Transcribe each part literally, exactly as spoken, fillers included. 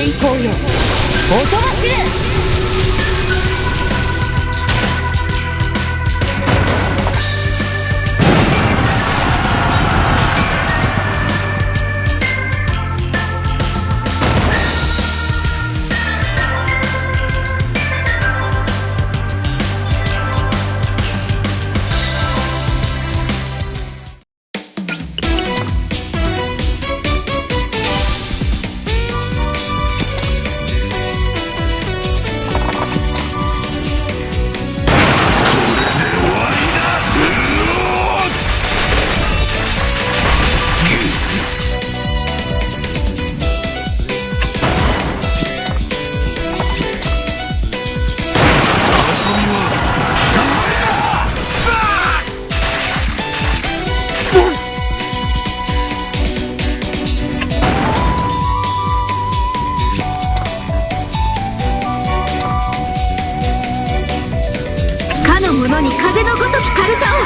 行こうよ。おとなしい！かの者に風のごときカルチャを。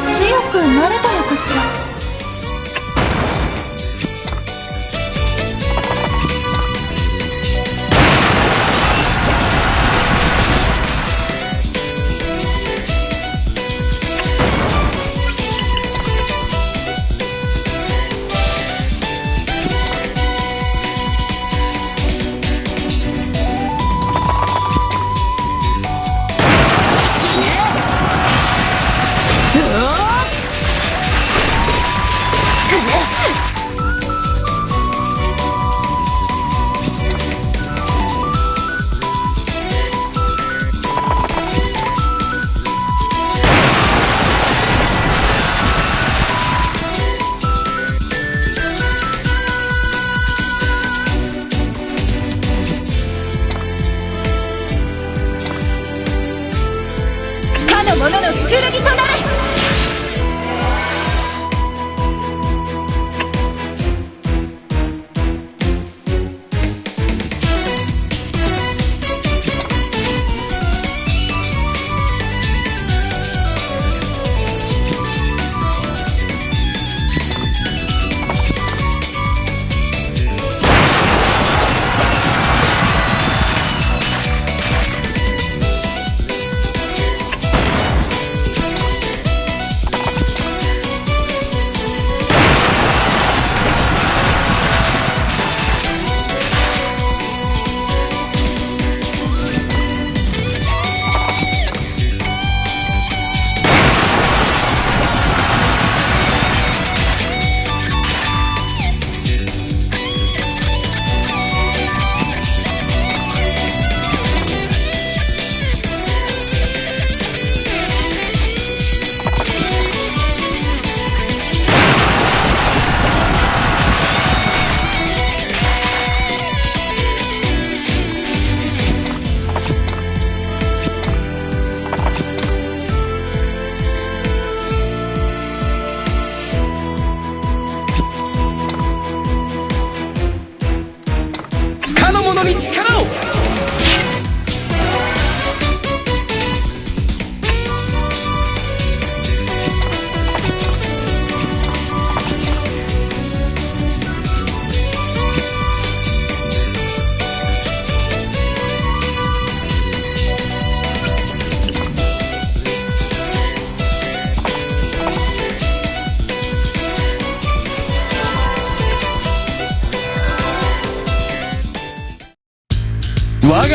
強くなれたのかしら？かの者の剣となれ！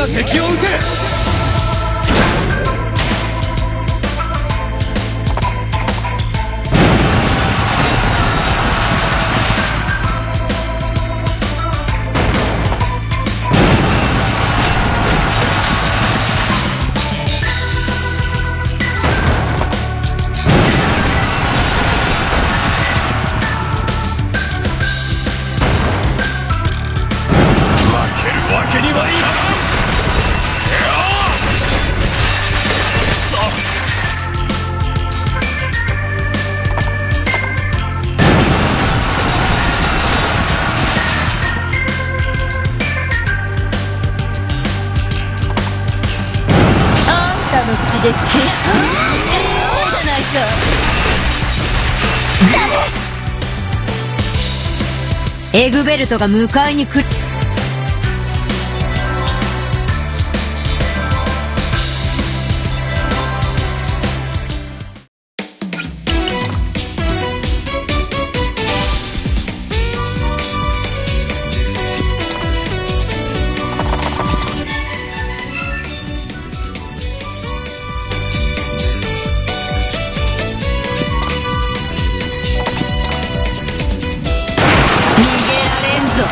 敵を討て。負けるわけにはいかない。くそ。あんたの血で消し、死のうじゃないか。ダメ！エグベルトが迎えに来る。逃げられんぞ。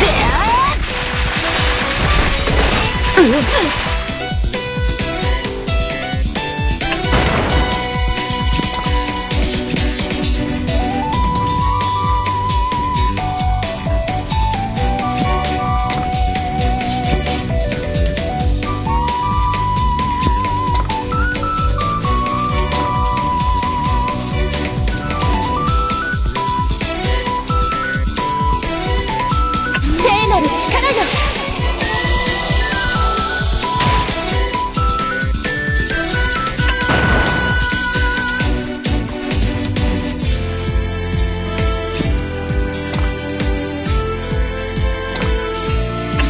てあー！うっ。聖なる力よ。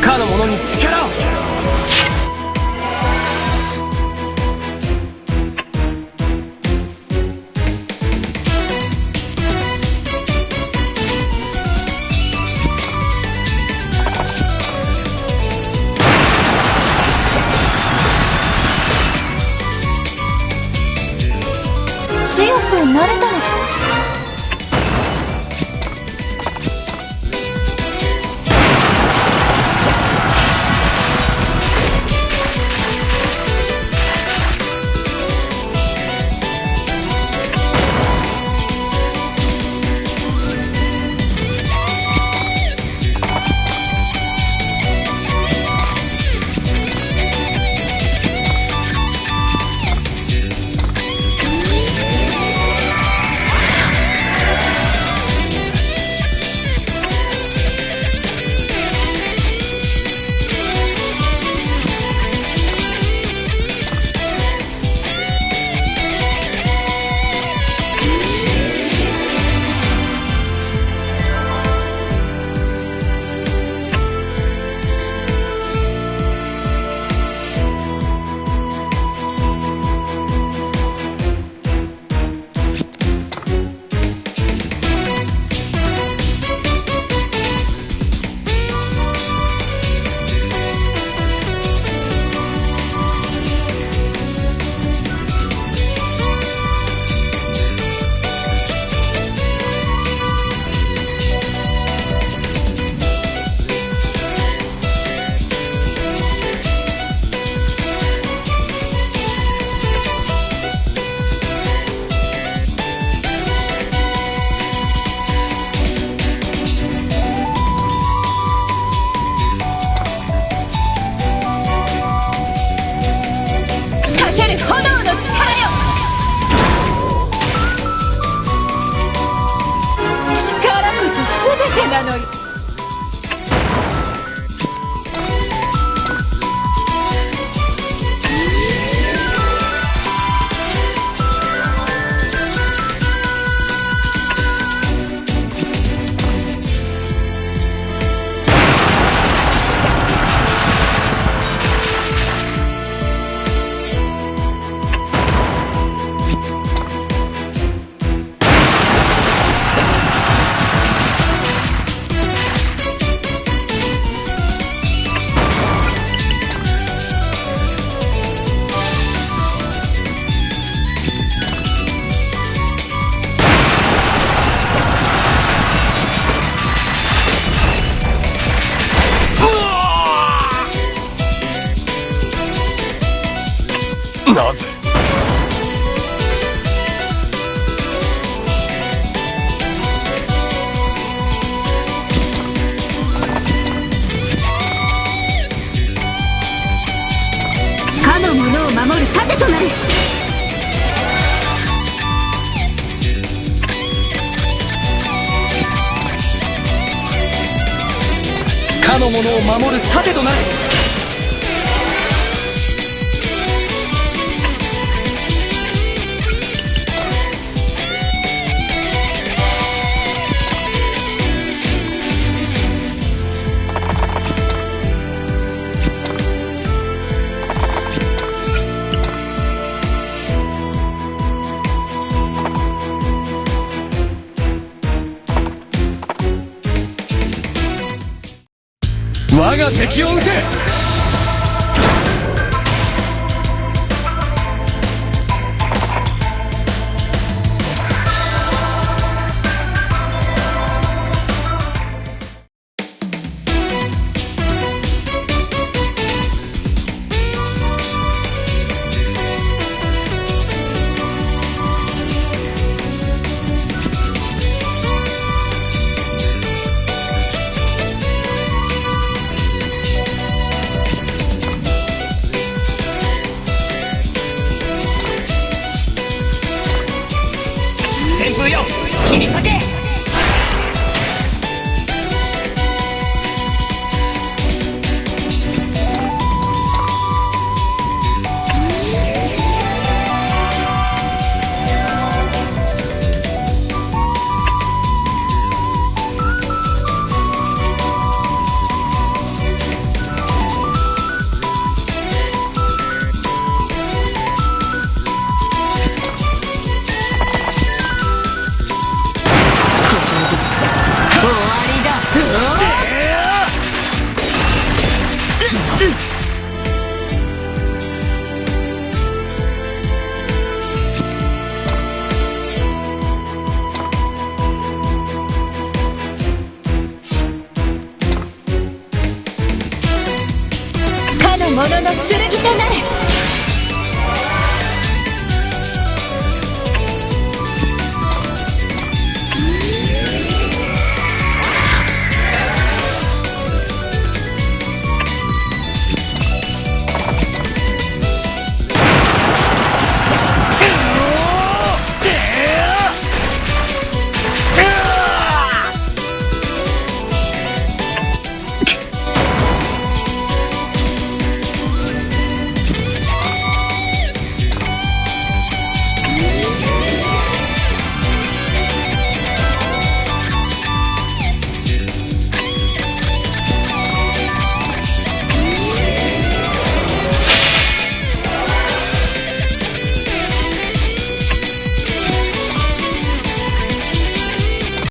かの者に力を。強くなれたのか？かける炎の力よ。力こそ全てなのよ。なぜ？かの者を守る盾となれ。かの者を守る盾となれ。我が敵を討て！旋風よ、切り裂け！終わりだ。かの者の剣となれ。